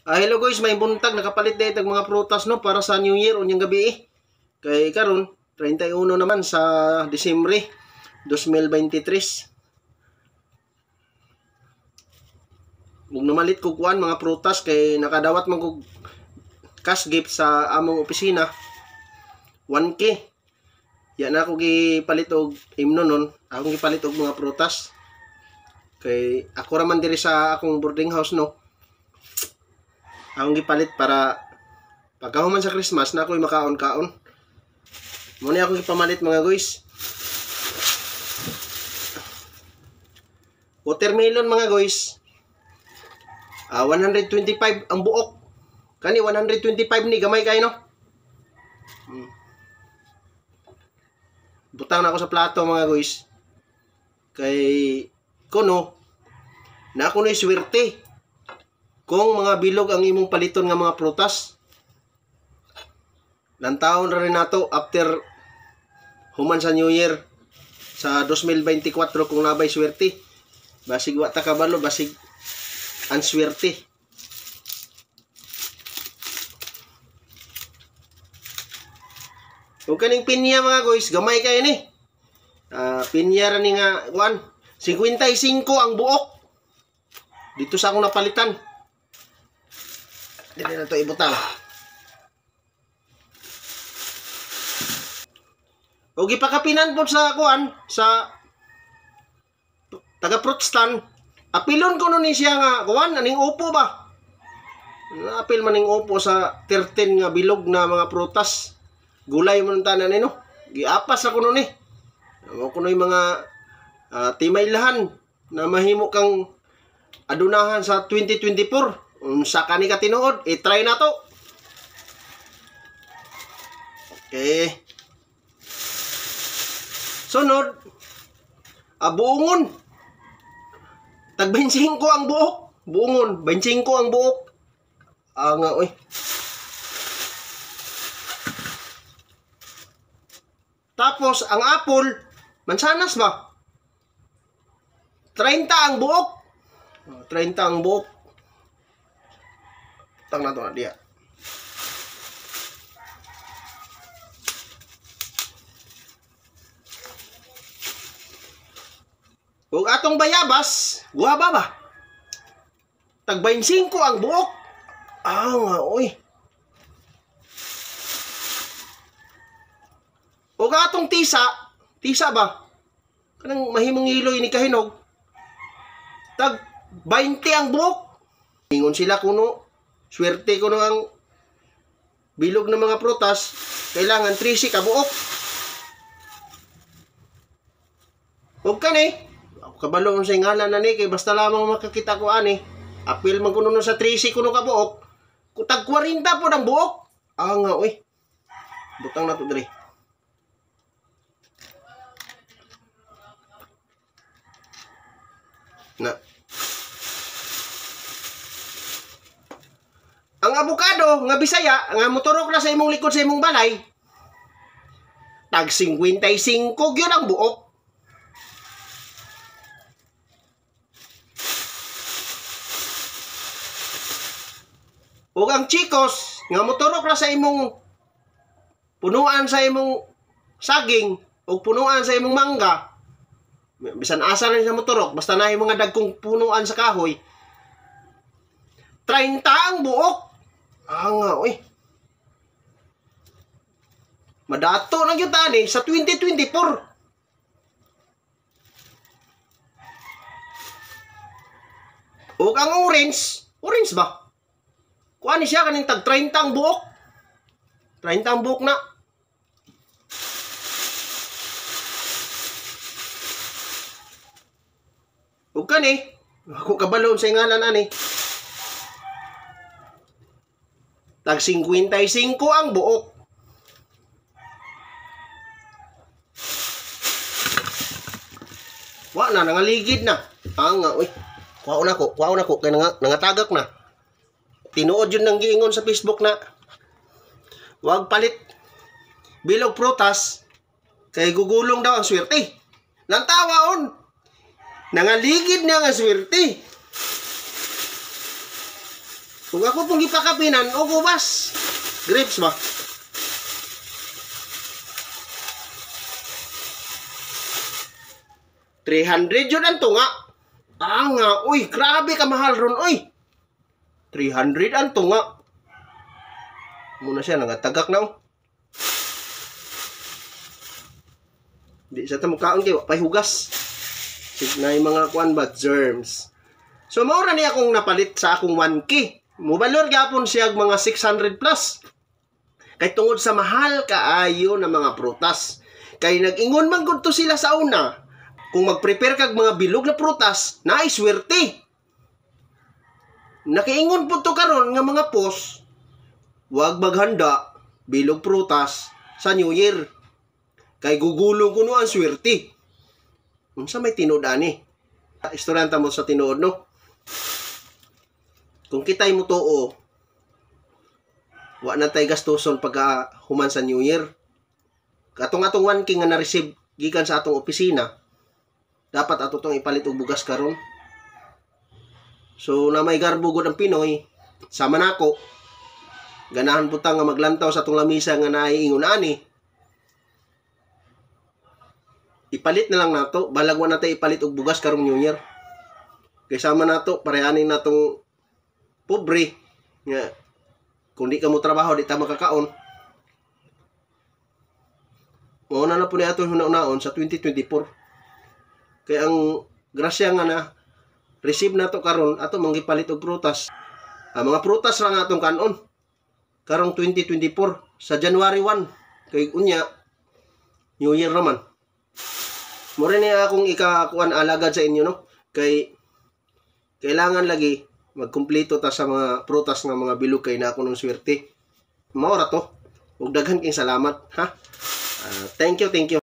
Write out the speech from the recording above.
Hello guys, may buntag nakapalit dahil tag mga prutas no para sa New Year unyang gabi eh. Kay karon 31 naman sa Disyembre 2023. Ug namalit ko kuan mga prutas kay nakadawat man kog cash gift sa among opisina 1K. Ya na ako gipalit og imno nun, akong gipalit og mga prutas. Kay ako ra man diri sa akong boarding house no. Akong gipalit para pagkahuman sa Christmas na ako'y makaon-kaon. Muna akong gipamalit mga guys. Watermelon mga guys. 125 ang buok. Kani 125 ni gamay kay no. Butang na ako sa plato mga guys. Kay kuno na ako na'y swerte kung mga bilog ang imong paliton nga mga prutas. Lantaon ra rin nato after human sa New Year sa 2024 kung nabay swerte. Basig wa ta kabalo, basig ang swerte. Ug kaning pinya mga guys, gamay kayo ni. Pinya ra ni nga kuan, 55 ang buok. Dito sa akong napalitan. Dili na to ibutang. Og gipakapinan po sa kuan sa taga fruit stand. Apilon ko nun ni siya nga kuan aning upo ba? Apil man ning upo sa 13 nga bilog na mga prutas. Gulay man tanan ni no. Giapas ako nun eh. Mo kunoy mga timaylahan na mahimo kang adunahan sa 2024. Unsa kani ka tinuod, i-try na to. Okay. Sunod, buongon. Tag 25 ang buok. Buongon, 25 ang buok. Nga oy. Tapos ang apple, mansanas ba? 30 ang buok. 30 ang buok. Tang na to na diya. Ug atong bayabas, guwaba ba? Tag 25 ang buok. Nga oy. Ug atong tisa, tisa ba? Kanang mahimong iloy ni kahinog. Tag 20 ang buok. Ingon sila kuno, swerte kuno ang bilog ng mga prutas, kailangan 13 ka buok. Ug kani, ako kabalo unsa ngalan na ni kay basta lamang makakita ko ani. Apil man kuno sa 13 kuno ka buok. Tag 40 po ang buok. Nga oy. Butang na to diri. Na. Ang abukado nga Bisaya nga motorok na sa imong likod sa imong balay, tag 55 gyud ang buok. Ug ang chikos nga motorok na sa imong punuan sa imong saging ug punuan sa imong mangga, bisan asa rin sa motorok basta naay mga dagkong punuan sa kahoy, 30 ang buok. Nga oy. Madato na gyud tani sa 2024. Ug ang orange, orange ba? Kuan ni siya kaning tag 30 ang buok. 30 ang buok na. Ug kani, ako kabalo sa ngalan ani. Tag 55 ang buok. Wa na, nangaligid na. Nga oy. Kuwaon na ko kay nangatagak na. Tinuod yun nang giingon sa Facebook na wag palit bilog prutas kay gugulong daw ang swerte. Lantawaon. Nangaligid na ang swerte. Kung ako pong gipakapinan og ubas, grapes ba? 300 yun ang tunga. Ah nga, uy, grabe ka mahal ron, uy. 300 ang tunga. Muna siya, nagatagak na, oh. Di sa tamukaon kayo, pahugas. Na yung mga kuan ba, germs. So, maura niya akong napalit sa akong 1K. Mubalor gapon siya mga 600 plus. Kay tungod sa mahal kaayo na mga prutas. Kay nag-ingon man gud to sila sa una. Kung mag-prepare kag mga bilog na prutas, naay swerte. Nakiingon po to karon nga mga post, wag maghanda bilog prutas sa New Year. Kay gugulong kuno ang swerte. Unsa may tinuod ani? Istoryanta mo sa tinuod, no? Kung kita'y mutuo, wa na tay gastuson pagka human sa New Year. Katong atong 1K nga na-receive gikan sa atong opisina, dapat ato tong ipalit og bugas karon. So na may garbo gud ang Pinoy, sama nako. Ganahan po ta nga maglantaw sa atong lamisa nga naay ingon ani. Ipalit na lang nato, balag wa na tay ipalit og bugas karong New Year. Kay sama nato, parehanin natong pobre nga kung di ka mo trabaho di ta makakaon. Mao na na po ni atong hunaon sa 2024. Kaya ang grasya nga na receive nato karon ato manggipalit og prutas. Ang mga prutas ra nga atong kanon karong 2024 sa January 1 kay unya New Year naman. Mo rin ni akong ikakuan alagad sa inyo, no, kay kailangan lagi magkumpleto ta sa mga prutas nga mga bilog kay na ako ng swerte. Mao ra to. Ug daghan king salamat, ha. Thank you, thank you.